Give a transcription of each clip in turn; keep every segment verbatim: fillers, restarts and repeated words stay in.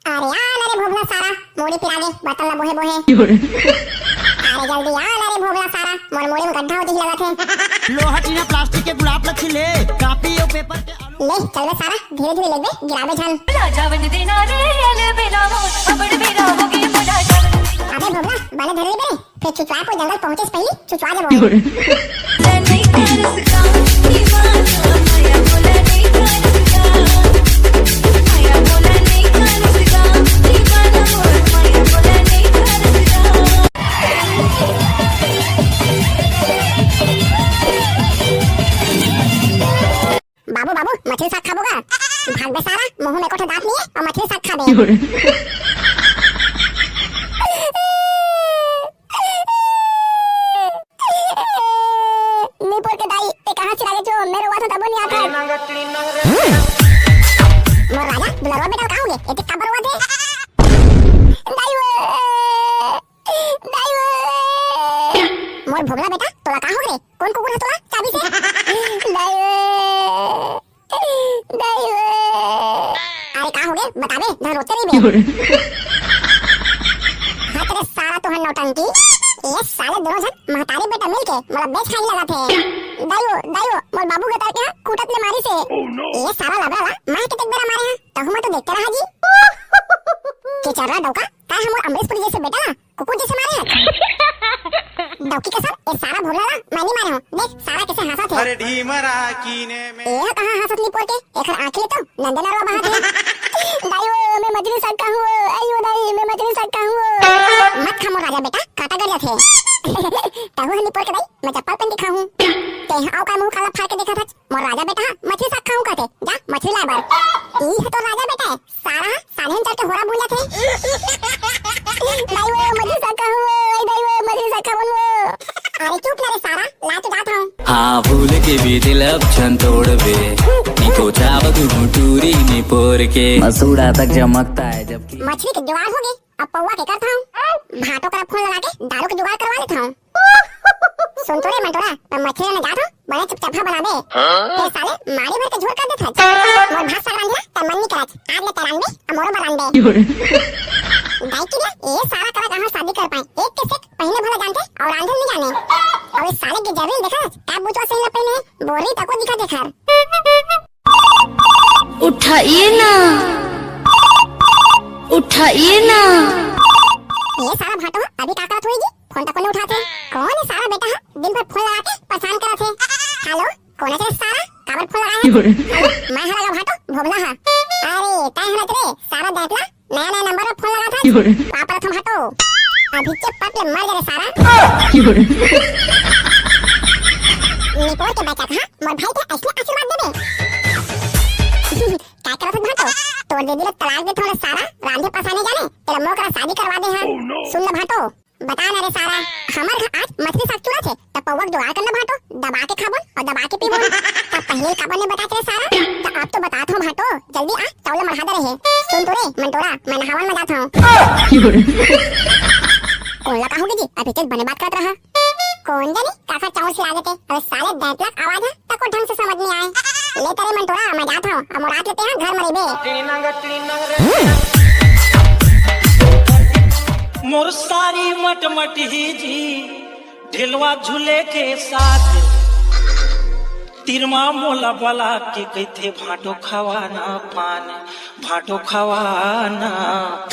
अरे आ ना रे भोभला सारा, मुड़ी पिरा गे, बर्तन ला बोहे बोहे। अरे जल्दी आ ना रे भोभला सारा, मोर मुड़ी में गड्ढा होती ही लगत हे। लोहा टीना प्लास्टिक के गुलाब ला छिले, कापी अउ पेपर के आलू। ले चल बे सारा, धीरे धीरे लेबे, गिराबे झन। राजा बन देना रे, अलबेला हो, अबड़ बेरा होगे मोला जावन। अबे भोभला, बने धर ले बे। फेर चुचवा को जंगल पहुंचे से पहले चुचवा जब। बाबू, बाबू, मछली साग खाबो का? भाग बे सारा, मुंह में कोठे दांत नहीं है और मछली साग खाबे। निपोर के दाई, ते कहाँ चिल्ला ले जो, मैं रोवा था तबो नहीं आता। मोर राजा, दुलरवा बेटा, का होगे? एते काबर रोवा थे? दाई वो, दाई वो। मोर भोभला बेटा, तोला का होगे रे? कौन कुकुर है तोला? चाबी से। दाई वो। दाई वो। अरे का होगे? बताबे, धन रोते रहिबे। हट रे सारा तोहर नौटंकी। ए साले दोनों झन महतारी बेटा मिलके मोला बेच खाई लगत हे। दाई वो, दाई वो, मोर बाबू के तरफ यहाँ कूटत ले मारिस हे। ए सारा लबरा ला, मैं कतेक बेरा मारे हंव, तहू मैं तो देखते रहा जी। के चर्रा डौका, तैं हमर अमरीश पुरी जैसे बेटा ला कुकुर जैसे मारे हस। डौकी कसम, ए सारा भोभला ला मैं नहीं मारे हंव। देख, सारा कैसे हंसत हे। अरे ढीमरा कीने में। ए कहाँ हंसत निपोर के? एखर आँखी ले तो नंदे नरवा बहत हे। दाई वो, मैं मछली साग खाहूँ वो। आई वो दाई, मैं मछली साग खाहूँ वो। मत खा मोर राजा बेटा, कांटा गड़ जाथे। तहू ह निपोर के दाई, मैं चप्पल पहन के खाहूँ। ते ह अउ का मुंह काला फाड़ के देखत हस? मोर राजा बेटा ह मछली साग खाहूं कहथे, जा मछली लाए बर। ई ह तो राजा बेटा हे, सारा ह साढ़े चढ़ के होरा बोल जाथे। दाई वो, मछली साग खाहूं वो, आई दाई वो, मछली साग खाहूं वो। अरे चुप ना रे सारा, ला तो जात हूं। हाँ, भूल के भी दिल अब छन तोड़बे, नी तो चाव दूं टूरी निपोर के। मसूड़ा तक चमकता है जबकि मछली के जुगाड़ होगे, अब पौवा के करत हूं। भाटो करा फोन लगा के दारू के जुगाड़ करवा लेत हूं। सुन तो रे मंटोरा, मैं मछली लेने जात हूं, बने चुपचाप बनाबे। हाँ? तेरे साले मारी भर के झोर कर देत हस। मोर भात साग रांधे ला त मन नी करत, आज ले तैं रांधबे, अब मोरो बर रांधबे। दाई की ना, ए सारा करा कहाँ शादी कर पाए, एक के सेक पहिने भला जानथे अउ रांधे नी जाने। अउ ए साले के जमीन देखा, का बुचवा सही ला पहिने, बोरी तको दिखा देखा। उठाइए ना, उठाइए ना। ये सारा भाटो अभी का करत होही जी? फोन तक नहीं उठाथे। कौन है सारा बेटा है? दिन भर फोन लगा के परेशान करत है। हेलो, कौन है तेरे सारा? काबर फोन लगाए है? हेलो, मैं हरा का भाटो भोभला है। अरे, तय हनत रे, सारा दैतला नया नया नंबर पर फोन लगा था। पाप रथम हटो। अभी चुप पट ले मर जा रे सारा। निपोर के बच्चा कहा, मोर भाई के ऐसने आशीर्वाद देबे। का करत हस भाटो? तोर दीदी ला तलाक दे थोड़े सारा, रांधे पसाने जाने, तेरा मोर करा शादी करवा दे हा। सुन ले भाटो, बता ना रे सारा, हमर घर आज मछली साग चुरा थे, त पौवा के जुगाड़ करना भाटो, दबा के खाबोन अउ दबा के पीबोन। त पहले काबर ने बता रे सारा, त अब तो बतात हूं भाटो, जल्दी आ, चावल मढ़ा दे रहे। सुन तो रे मंटोरा, मैं नहावन में जात हूं। कौन ला का होगे जी, अभी तेज बने बात करत रहा। कौन जानी काकर चाउर सिला देते। अबे साले दैतला आवाज है, तको ढंग से समझ नहीं आए। ले तेरे मंटोरा, मैं जात हूं, अब मुराद लेते हैं घर में रहिबे। मोर सारी मटमट ही जी, ढेलवा झूले के साथ, तिरमा मोला बला के कहते भाटो खवाना पान, भाटो खवाना।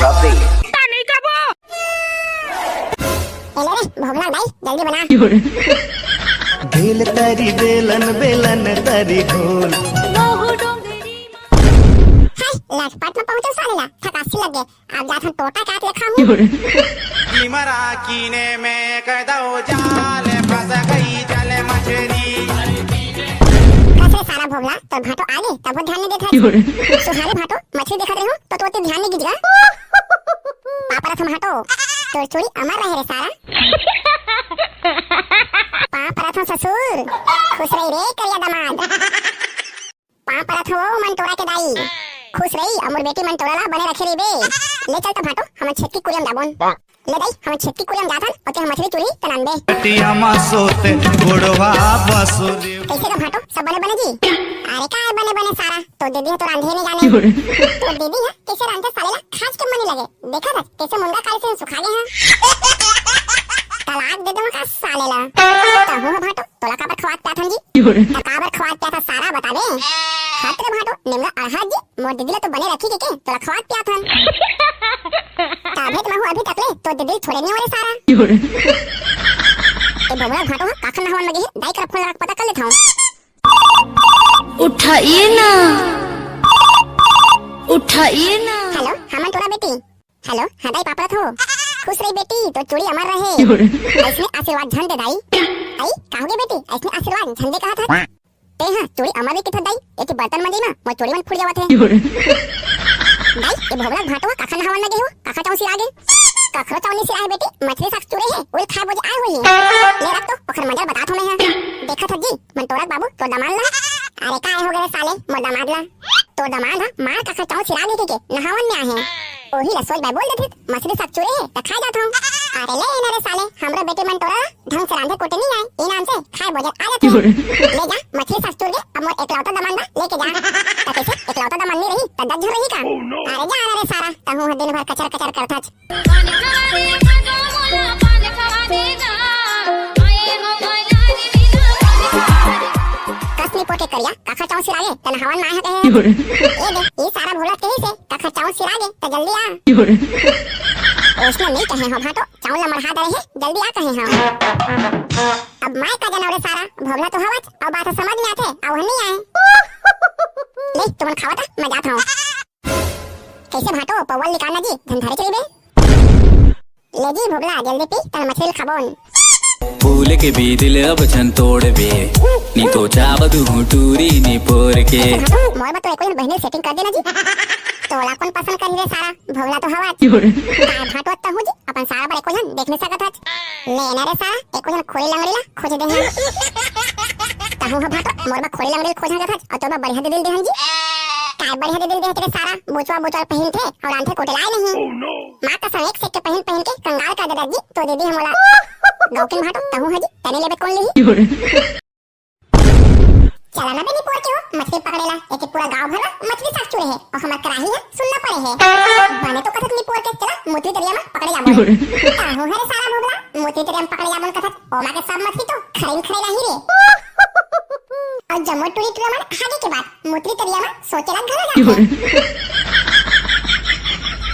नहीं कबो। ए ले रे, भोभला दाई, जल्दी बना। ढील तरी बेलन, बेलन तरी ढोल। हाय, लटपट में पहुंचो साले ला, थकासी लग गए। अब जात हन टोटा काट ले खाहूं। कीमरा कीने में कदौ जाल, फंस गई जल मछली। कस रे सारा भोभला, तोर भाटो आगे, तब वो ध्यान नहीं देत है। सुहारे भाटो, मछली देखत रहे हो, तो तोते ध्यान नहीं गिजगा। पाप रथम हटो, तोर चूड़ी अमर रहे रे सारा। पाप रथम ससुर, खुश रही रे करिया दामाद। पाप रथम ओ मंटोरा के दाई, खुश रही, अउ मोर बेटी मंटोरा ला बने रखे रहिबे। ले चल तो भाटो, हमन छेतकी कुरियम जाबोन। ले दाई, हमन छेतकी कुरियम जाथन, ओते हम मछली चूड़ी तनानबे। टिया मा सोते गोड़वा बसुरी। कैसे का भाटो, सब बने बने जी? अरे का है बने बने सारा, तो दीदी है तो रांधे नहीं जाने। तो दीदी है, कैसे रांधे साले ला, खास के देखा था कैसे मुनगा काली से सुखा गए हैं। तलाक दे दूंगा का साले ला। तहूं ह भांटो, तोला काबर खवात प्याथन जी? त काबर खवात प्याथा सारा बताबे? हत रे भांटो, निमगा अड़हा जी, मोर दीदी ला तो बने रखी के, के तोला खवात प्याथन। तभे त महू अभी तक ले तो दीदी छोड़े नहीं हो रे सारा। ए बबुआ भांटो ह काखन नहावन लगे हे, दाई करा फोन लगा के पता कर लेथंव। उठाइए ना, उठाइए ना। हेलो, हमन टोरा बेटी। हेलो, हाँ दाई, पापा हो। खुश रही बेटी, तो चूड़ी अमर रहे। अइसने आशीर्वाद झन दे दाई। आई, का होगे बेटी? अइसने आशीर्वाद झन दे कहा था। ते हाँ, चूड़ी अमर नहीं किथा दाई, एक बर्तन मंजे ना, मोर चूड़ी मन फूट जावत हे। दाई, ये भोभला भांटो ह काखर नहावन लगे हो, काखर चाउंसी आगे। कखरो चाउंसी आए बेटी, मछली साग चूरे हे, उल खाए बोजे आए हुई। ले रख तो, ओखर मजा बतात हो मैं हा। देखा था जी, मन टोरा बाबू, तो दमान ला। अरे का हो गए साले, मोर दमाद ला। तो दमाद ह मार काखर चाउंसी आगे के, के नहावन में आहे। ओही ला सोच भाई बोल देथे, मछली साग चूरे हे, त खा जात हूँ। अरे ले ना रे साले, हमरो बेटी मन टोरा ढंग से रांधे कोटे नहीं आए, ई नाम से खाए भोजन आ जाथे। ले जा, मछली साग चूर के अब मोर एकलौता दमान बा, लेके जा। त कैसे एकलौता दमान नहीं रही, त दस झन रही का? अरे जा ना रे सारा, तहूँ ह दिन भर कचर कचर करथच। कस निपोर के करिया, काखर चाउंसी आगे, त नहावन में आए ह कहे। ए दे, ई सारा भोला कही से, काखर चाउंसी आगे, त जल्दी आ। ओसने नहीं कहे हो भांटो, चाउंसी ला मढ़ा दे रहे, जल्दी आ कहे हो। अब मैं का जानव रे सारा, भोभला तो हवच, अउ बात समझ में आथे, अउ हम नहीं आए। ले, तुमन खावा था, मैं जात हूँ। कैसे भांटो, पौवा ल निकालना जी, धन धरे चली बे। ले जी भोभला, जल्दी पी, तन मछली खाबोन। फूल के बीज ले अब झन तोड़बे, नी तो चाब दूँ टूरी निपोर के। मोर बर तो एको झन बहिनी सेटिंग कर देना जी। तोला कौन पसंद करही रे सारा, भोभला तो हवच। काय भांटो तहूँ जी, अपन सारा बर एको झन देख नहीं सकत हच। ले ना रे सारा, एको झन खोरी लंगड़ी ला खोज दे हन। तहूँ ह भांटो, मोर बर खोरी लंगड़ी ला खोज सकत हच, अउ तोर बर बढ़िया दीदी ल दे हन जी। काय बढ़िया दीदी ल दे हच रे सारा, बुचवा बुचवा पहिनथे, अउ रांधे कोटे लाए नहीं। माँ कसम, एक से एक के पहिन पहिन के कंगाल कर देता जी, तो दीदी हमला। गौकिन भांटो, तहूँ ह जी, तने लेबे कौन लेही? चला ना बे निपोर के हो, मछली पकड़े ला, एके पूरा गांव भर ला मछली साग चूरे हे, अउ हमर कराही ह सुन्ना पड़े हे। बने तो कथक निपोर के, चला मुतरी तरिया में पकड़े जाबो। काहू हरे सारा भोभला, मुतरी तरिया में पकड़े जाबो कथक, ओमा के सब मछली तो खरेन खरेन आही रे। अउ जम्मो टूरी टूरा मन हागे के बाद मुतरी तरिया में सोचे ला घलो जाथे।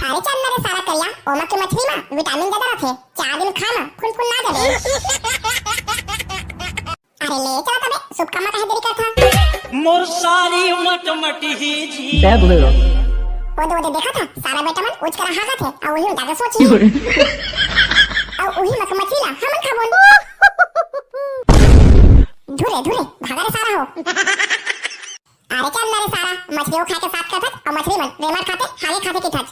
अरे चल ना रे सारा करिया, ओमा के मछली में विटामिन ज्यादा रथे, चार दिन खा ना, फुल फुल ना जाबे। अरे ले चला तबे, शुभ काम काहे देरी करथा? मोर सारी मटमटी ही जी। जय भोलेनाथ। ओदे ओदे देखा था, सारा बेटा मन उच करा हागत हे, अउ उही में जाके सोची। अउ उही मक मछली ला हमन खाबोन। धुरे धुरे भागा रे सारा हो। अरे चल ना रे सारा, मछली वो खाए के साथ कथच, अउ मछली मन रेमर खाते, हागे खाते किथच।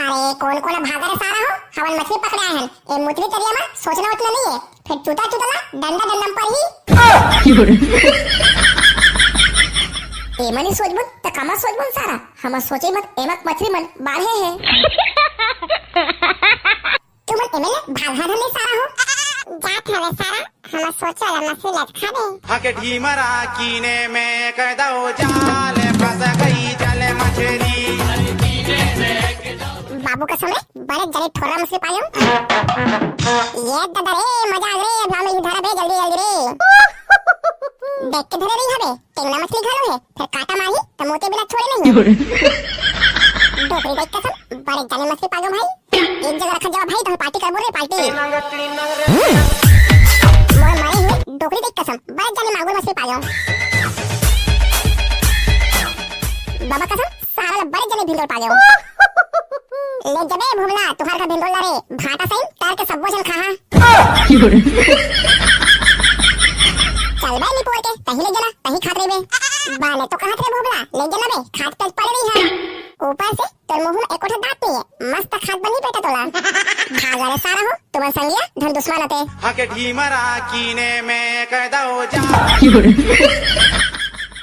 अरे कौन कौन भागा रे सारा हो, हमन मछली पकड़े आए हन, ए मुतरी तरिया में सोचना उतना नहीं है। फेर चूता चूता ला डंडा डंडम पर ही। एमन ही सोचबुन त कामा सोचबुन सारा, हमर सोचे मत एमक मछली मन बाढ़े हे। तुमन एमन भाग हाथ में सारा हो। जात हवे सारा, हमर सोचा ला मछली लज खाबे। हके ढीमरा कीने में कदौ जाल फंस गई जल मछली। बाबू कसम रे, बड़े जने ठोरा मछली पायो। ये दादा रे, मजा आ रे, अब हमें इधर बे, जल्दी, जल्दी रे। देख के धरे रही हबे, टेंगना मछली घलो है, फिर काटा मारी, तो मोते बिना छोड़े नहीं। डोकरी देख कसम, बड़े जने मछली पायो भाई। एक जगह रखा जाओ भाई, तो पार्टी करबो रे, पार्टी। मोर मारे हुए डोकरी देख कसम, बड़े जने मांगुर मछली पायो। बाबा कसम, सारा ला बड़े जने भिंडोल पायो। ले जबे भोभला, तुहार का भिंडोल ला रे, भाटा सही, तार के सब्बो झन खाहा। चल बे निपोर के, तही ले जला, तही खात रहिबे। बाने तो कहत रे भोभला, ले जला बे, खात पेट पड़े रही है। ऊपर से तोर मुंह में एको ठो दांत नहीं है, मस्त खात बनी बेटा तोला। भागा रे सारा हो, तुमन संगिया धन दुश्मन आते। हके ढीमरा कीने में कदौ जा।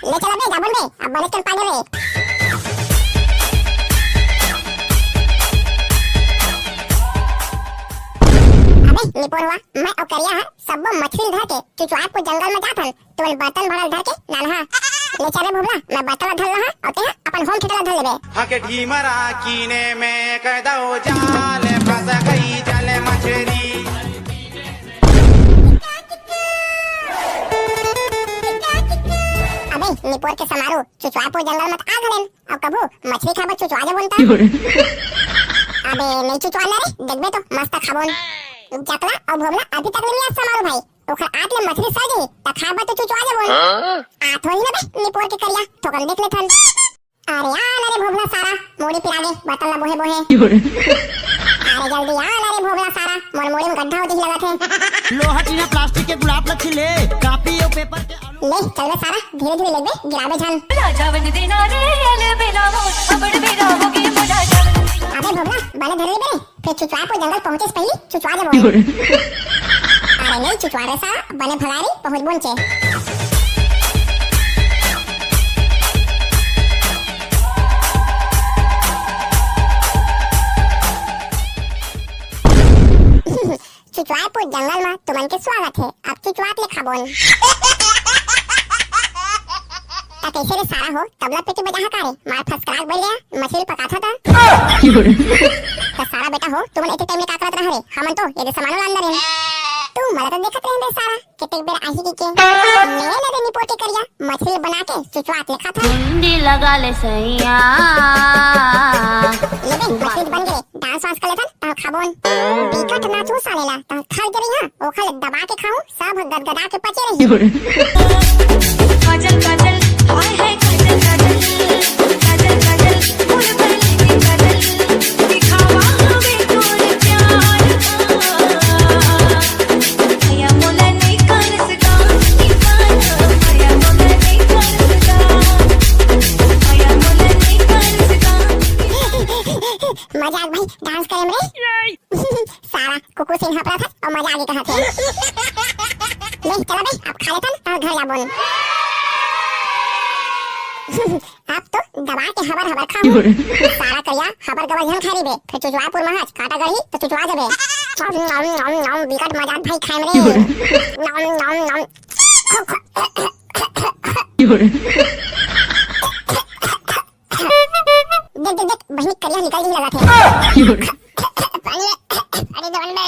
ले चला बे, जाबन बे, अब बने चल पागे रे। अबे, निपोर हुआ, मैं अउ करिया हर सब्बो मछली धर के चुचुआपुर जंगल में जाथन, तुमन बर्तन भरल धर के नानहा। ले चल रे भोभला, मैं बर्तन ला धर लूं, हां, अउ तें हा अपन home theatre ला धर लेबे। हके ढीमरा कीने में कह दो जाल, फंस गई जल मछली। अबे निपोर के समारू, चुचवायपुर जंगल म त आ घलेन, अउ कभू मछली खाबा चुचवा जाबो न त। अबे नइ चुचवा ना रे, देखबे तो मस्त खाबो न। जकला अउ भोभला अभी तक ले नइ आय समारू भाई, ओखर आत ले मछली सड़ जाही, त खाए बर तो चुचवा जाबो। हां? आत होही ना बे, निपोर के करिया, थोकन देख लेथन। अरे आ ना रे भोभला सारा, मुड़ी पिरा गे, बर्तन ला बोहे बोहे। अरे जल्दी आ ना रे भोभला सारा, मोर मुड़ी में गड्ढा हो जही लगत हे। लोहा टीना प्लास्टिक के गुलाब ला खिले, कापी अउ पेपर के आलू ले चल बे सारा, धीरे धीरे लेबे, गिराबे झन। राजा बन देना रे, अल बेला हो, अबड़ बेरा हो गे मोला राजा बन देना। अबे भोभला, बने धर लेबे रे। फेर चुचवायपुर जंगल पहुंचे से पहिली चुचवा जाबो। अरे नहीं चुचवा रे सारा, बने भगारी पहुंच बोन चे। चुचवायपुर जंगल म तुमन के स्वागत हे, अब चुचवात ले खाबोन। त कइसे रे सारा हो, तबला पेटी बजाहा का रे? मार फसकराक बइठ गया, मछली पकाथा त। त सारा बेटा हो, तुमन एते टाइम ले का करत रहा रे? हमन तो एदे सामानो लान रहे। तू मला तो देखत रहे बे सारा, केतेक बेर आही कहिके। ले ले रे निपोर के करिया, मछली बना के चुचवात ले खाथा। कुंडी लगा ले सैया। ले बे, मछली बन गे, डांस वांस कर लेथन। तहां खाबोन। बिकट नाचू साले ला, तहां खा के रहिहा, ओखर ले दबा के खाहूं, सब गदगदा के पचे रही। काजल काजल, हाय हाय काजल काजल, काजल काजल, मोर बहिनी काजल, दिखावा हवे तोर प्यार का। भैया मोला नहीं कर सका, दीवाना, भैया मोला नहीं कर सका, भैया मोला नहीं कर सका। मजाक भाई, डांस करे रे। सारा कुकुर सिंह हपरा था अउ मजा आगे कहा थे। ले चला बे, अब खा लेथन अउ घर जाबोन। अब तो दबा के हबर हबर खाहूं। सारा करिया हबर गबर झन खाए रहिबे, फेर चुचवायपुर महाराज काटा गढ़ी त चुचवा जाबे। नम, नम, नम, नम, बिकट मजा भाई खाए में रे। नम, नम, नम। देख, देख, देख, बहिनी करिया निकल जही लगत हे। पानी, पानी दे बन बे।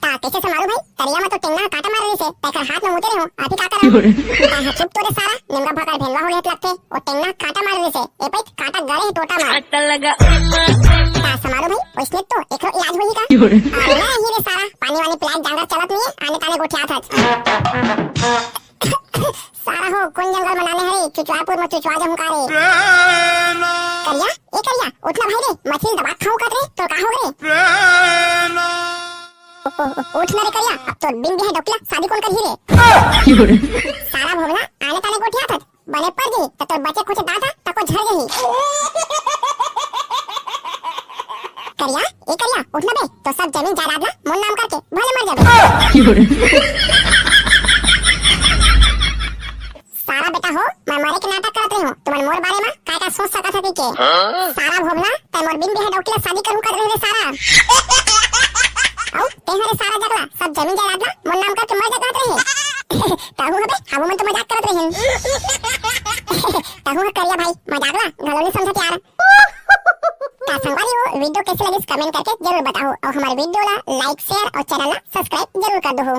ता, कइसे समारू भाई? तरिया म तो टेंगना कांटा मार रहिसे, तेकर हाथ म मुते रहे हो, अभी का करा? ता, चुप तो रे सारा, निमगा भकर भेलवा हो गया लगथे, वो टेंगना कांटा मार रहिसे, ए पइत कांटा गड़े हे टोटा मार। आता लगा। ता, समारू भाई, ओइसने तो एकरो इलाज होही का? अरे नहीं रे सारा, पानी वानी पिलाए डांगर चलत नहीं, आने ताने गोठियात हच। सारा हो, कोन जंगल म लाने हरे? चुचवायपुर म चुचवा जाहूं का रे? करिया, ए करिया, उठ ना भाई रे, मछली दबा खाहूं कत रे, तोर का हो रे? उ-, उ-, उठ ना रे करिया, अब तोर बिन बिहाय डौकी ला शादी कोन करही रे? सारा भोभला, आने ताने गोठियात हच, बने पर जही, त तोर बचे खुचे दांत ह, तको झड़ जही। करिया, ए करिया, उठ ना बे, तो सब जमीन जायदाद ला मोर नाम करके भले मर जाबे। सारा बेटा हो, मैं मरे के नाटक करत रहे हो, तुमन मोर बारे म काय का सोच सकत हती के? सारा भोभला, तै मोर बिन बिहाय डौकी ला शादी करहूं करत रहे रे सारा। अउ ते हरे सारा जगला, सब जमीन जायदाद ला मोर नाम करके मर जा कहत रहे। तहू हबे, हमू मन तो मजाक करत रहे। तहू ह करिया भाई, मजाक ला घलो नहीं समझत यार। का संगवारी हो, video कैसे लगिस comment करके जरूर बताओ और हमारे video ला like, share और channel ला subscribe जरूर कर दो हो।